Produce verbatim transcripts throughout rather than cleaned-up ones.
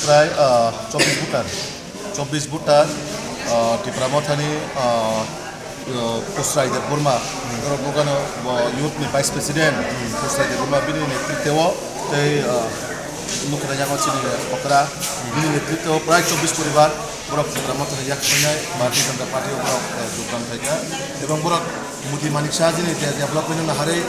Prai, ah, chobbish voter, chobbish voter, ah, Tipra Mothani, ah, ah, Kusrai Debbarma, borok nukano bo youth ni vice president, Kusrai Debbarma bini netrite o tei, ah, nukha yango chini okra, bini netrite o prai chobbish poribar borok Tipra Mothani yak khainai Bharatiya Janata Party o borok, ah, jogdan khaikha, ebong borok Modi Manik Shah jini de-, development no naharwi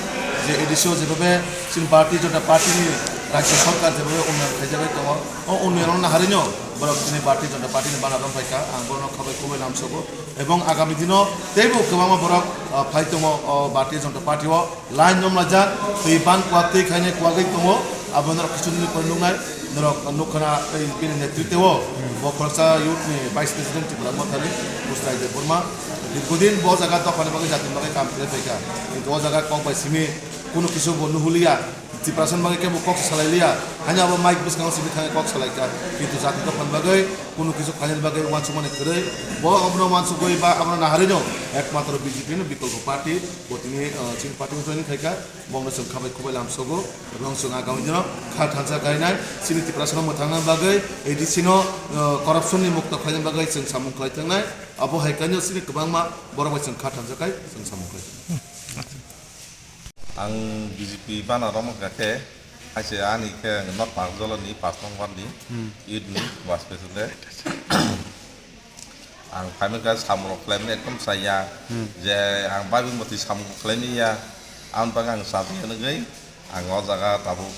je A D C o jebobe chini Bharatiya Janata Party ni rajya sarkar jebobe unnayan khaijagwi tongo, o unnayan no naharwi no borok chini Bharatiya Janata Party ni bana romphai kha, ang bono khabai khubui lamsogo, ebong agami dino teibo kwbangma borok, ah, phai tongo o Bharatiya Janata Party o line romlajak, twi ban kwak twi khainai kwagwi tongo, abo norok kiching ni pore nuknai, norok nukha na tei bini netrite o bo khoroksa youth ni vice president Tipra Mothani Kusrai Debbarma. Dirghodin bo jaga dophani bagwi jatini bagwi kam khlai phaikha, kintu o jaga kok bai simi kunu kisu bo nuhuliya, Tiprasani bagwi kebo kok salai liya, haino abo mic bwskango simi thangwi kok salaikha, kintu jati dophani bagwi kunu kisu khlainani bagwi uansukmani kwrwi, bo abono uansukwi ba abono naharwino ekmatro B J P no bikolpo party bo tini, uh, chini party o joining khaikha, bono chwng khabai khubui lamsogo, ebong chwng agami dino kha thansa khainai, chini Tiprasano mwthangna bagwi A D C no, uh, corruption ni mukto khlaina bagwi chwng samung khlai thangnai. Abo hai khe no chini kwbangma borok bai chwng kha thansa khai chwng samung khlai. Ang B J P bana romok kha khe, hai se ani khe ang North Park Jolani pass number ni Hmm. Youth ni vice president. Ang phaimani khe samung rok khlaimani ekdom chaya. Hmm. Je ang babi moti samung khlaimani ya, ang bagwi ang chajak nugwi ang o jaga tabuk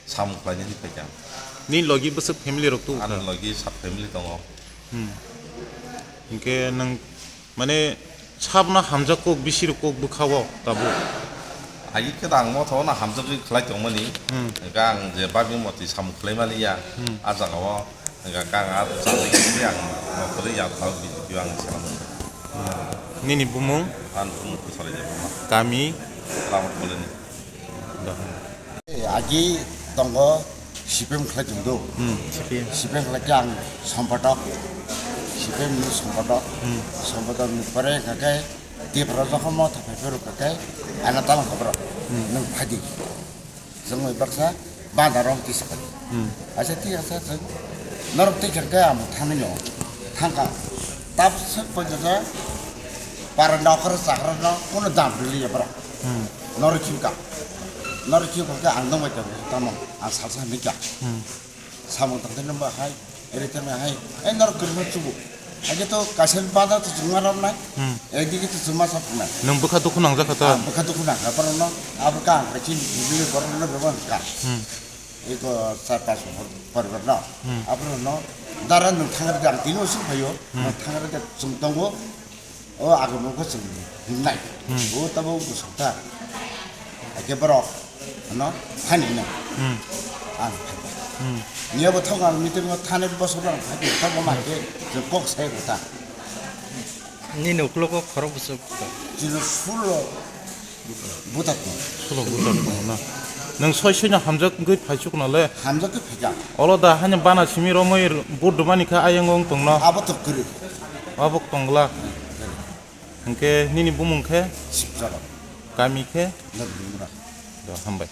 samung khlainani phaikha. Ni logi bwswk family rok tu Ani kha? Logi sub family tongo. Hmm. Hinkhe nwng mane sabna hamjak kok bisi rok kok bwkha o tabuk. Agi khe ang motho no hamjagwi khlai tongmani. Hmm. Hinkhe ang je babi moti samung khlai maliya. Hmm. A jaga o hinkhe ang a chajak nugwi ang nokhorwi ya thang B J P ang salam. Hmm. Nini bumung? Ang bumung Kusalai Debbarma. Kami? Ramat Koloni. Agi tongo C P M khlai tongdo. Hmm, C P M. C P M khlai khe ang sompatok, C P M ni sompatok, Hmm. sompatok ni pore kha khe Tipra jokhon motha phai phuru kha khe ana talang kha borok Hmm. nwng phaidi. Chwng bai baksa banda rong tisa kha. Hmm. Acha thik asa chwng norok twi kha khe amo thangwi no thangkha. Tabswk poito khe para nokra chakra no kono dam rwliya borok. Hmm. Norok chimka. Norok chimka khe ang nokbai tongo tamo ang salsa hinwi kha. Hmm. Samung tangtwi nokba hai, ere tangna hai, eh, norok kwrwngma chubu. Age to kaisa banda to chwngma romnai, Hmm. eh, digi to chwngma sa phnai. Nwng bwkha dukhu nangjak kha ta? Ah, bwkha dukhu nangkha, borokno, abo kha ang kaisa bibili borokno bebak kha. Hmm. Eko char pas poribar no. Hmm. Aborokno dara nwng thangrwdi, ang tini usuk phaio, Hmm. nwng thangrwdi chwng tongo. O agamo khe chwng himnai. Hmm. O tabuk bwswk ta. Hakhe borok ano thani nai. Hmm. Ang thani. Hmm. Niya bo thok ang meeting o thani bosor ang thani thok ma khe chwng kok sai bo ta. Nini uklogo khorok bwswk ta? Chini full o buta ko. Full o buta ko na. Nwng soi soi no hamjak wngwi phaisuk no le. Hamjak khe phaikha. Olo da hani bana simi romwi vote rwmani khe ayang wng tong no. Abo to kwrwi. Abo tongla. Hwnkhe nini bumung khe? Sipjala. Kami khe? Nabdimura. Do, hambai.